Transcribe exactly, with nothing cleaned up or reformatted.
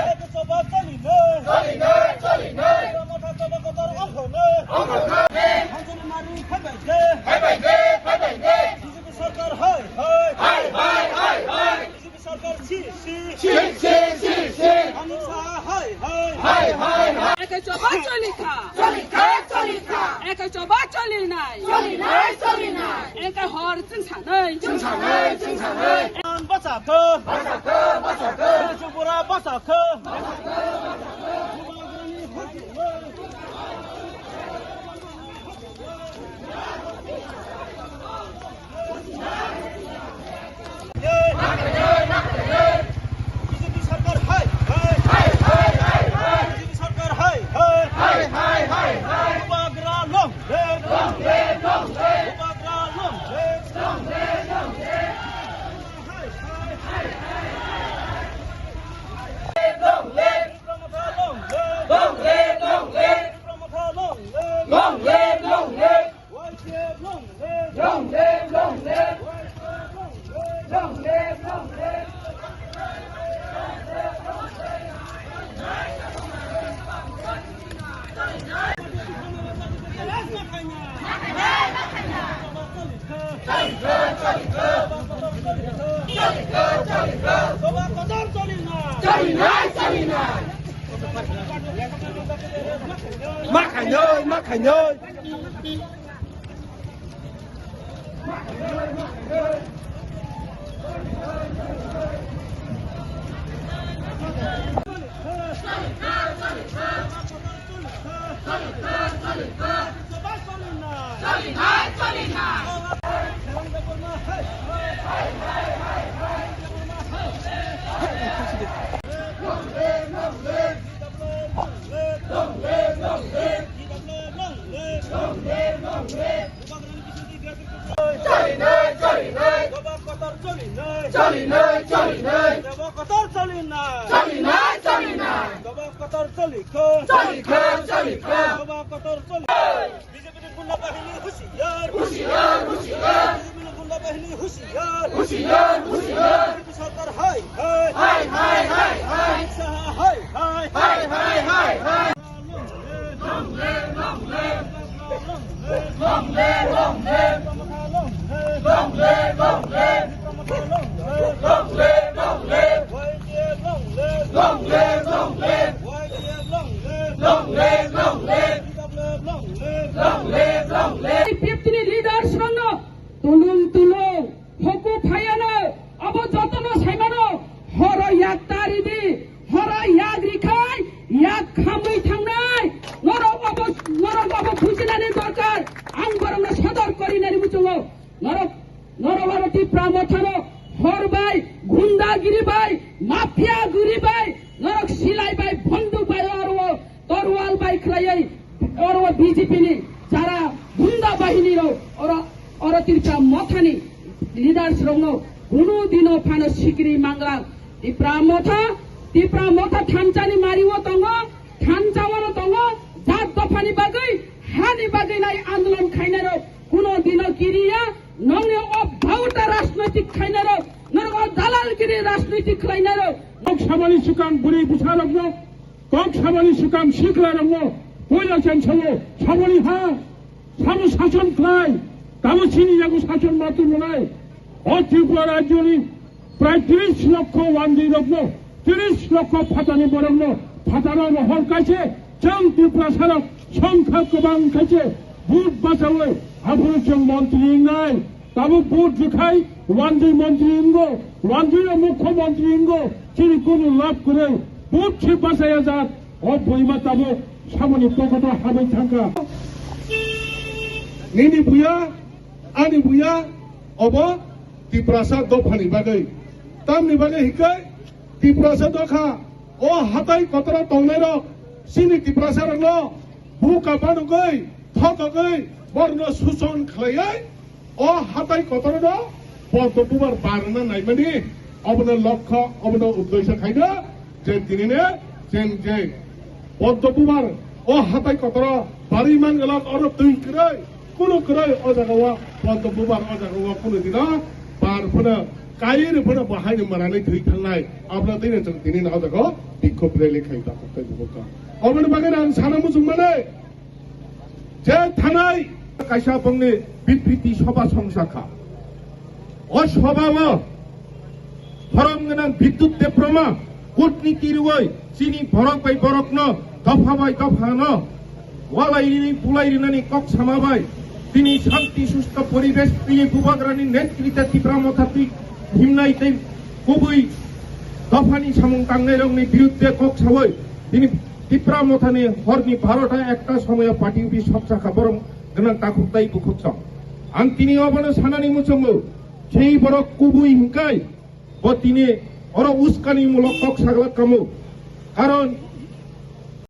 Eko choba cholinai. Cholinai, cholinai. Motha choba kotor ongkhornai. Ongkhornai. Hanjani mari phaibai de. Phaibai de, phaibai de. B J P sarkar hai hai. Hai hai, hai hai. B J P sarkar si si. Si si, si si. Amit Shah hai hai. Hai hai, hai. Eko choba cholikha. Cholikha, cholikha. Eko choba cholinai. Cholinai, cholinai. Eko hor chwngsanai. Chwngsanai, chwngsanai. Bachakha. Bachakha, bachakha. Tripura bachakha. B J P sarkar hai hai. B J P sarkar hai hai. Bubagra long live. Bubagra long live. Long live, long live. Long live, long live. Long live, long live. Long live, long live. Long live, long live. Ma khainoi, ma khainoi. Cholinai, cholinai. Cholinai, cholinai. Cholinai, cholinai. Cholinai, cholinai. Cholikha, cholikha. B J P ni gunda bahini hushiyar. Hushiyar, hushiyar. B J P ni gunda bahini hushiyar. Hushiyar, hushiyar. B J P sarkar hai hai. Hai hai hai hai. Amit Shah hai hai. Hai hai hai hai. Long live, long live. Long live, long live. Long live, long live. Long live, long live. Long live, long live. Long live, long live. Long live, long live. Long live, long live. Fifty ni leaders rokno tulung tulung hoku phaiano abo jotono saimano horo yak tari di, horo yak rikhai yak khamwi thangnai. Norok abo, norok abo bujinani dorkar, ang borokno sodor korinani muchungo. Norok, norok aro Tipra Mothano hor bai, gundagiri bai, mafia guri bai, norok silai bai, bonduk bai aro torwal bai khlaiwi oro B J P ni jara gunda bahini rok oro, oro Tipra Mothani leaders rokno kunu dino phano sikiri mangla. Tipra Motha, Tipra Motha thansa ni mari o tongo, thansa o tongo, jat dopha ni bagwi, ha ni bagwi nai andolon khainai rok kunu dino kiriya, nongni o bhauta rajnoitik khainai rok, norok o dalalgiri rajnoitik khlainai rok. Kok samani swkang bwrwi bwsa rokno Kok samani swkang sikla rokno poila cheng sao, samani ha, samo sason khlai, tamo chini yago sason ma tongmani. O Tripura rajyoni prai tris lokho wandi rokno, tris lokho phatani borokno, phataro rohor kaise, chwng Tiprasa rok songkha kwbang kaise, vote bachawi, aphuru chwng montri wngnai. Tabuk vote rwkhai wandwi montri wngo, wandwi o mukho montri wngo, chini kunu lab kwrwi, vote se bachaya jak, o boima tabuk samoni pokoto habwi thangkha. Nini buya, ani buya, obo Tiprasa dophani bagwi. Tamni bagwi hinkhe Tiprasa dokha, o hatai kotoro tongnairok, chini Tiprasarokno buka banugwi, thokogwi, borno suson khlaiwi, o hatai kotorono Poddo Bubar barna naimani, obono lokho, obono uddesyo khaino, je tinine, je, je Poddo Bubar o hatai kotoro barwi mangalak oro twi kwrwi, kunu kwrwi o jagao Poddo Bubar o jagao kunu dino bar phano Kaiwi rwphano bo haino mwnani thwi thangnai, abono tini chwng tini no o jaga o bikhop rally khai ta kok tei bukhuk kha. Oboni bagwi ang sana muchung mano je thanai kaisa bongni bipriti soba songsa kha. O soba o horom gwnang Bidyut Debbarma kutniti rwui chini borok bai borokno dopha bai dopha no walai rini bulai rinani kok sama bai tini shanti susto poribesh tini Bubagrani netrite Tipra Motha twi himnai tei kubui dophani samung tangnai rokni birudde kok sawi tini Tipra Mothani horni barota ekta somoyo party office sok sakha borok gwnang takhuk tai bukhuk song. Ang tini obono sanani muchungo sei borok kubui hingkai bo tini oro uskani mulok kok saglak kamo. Karon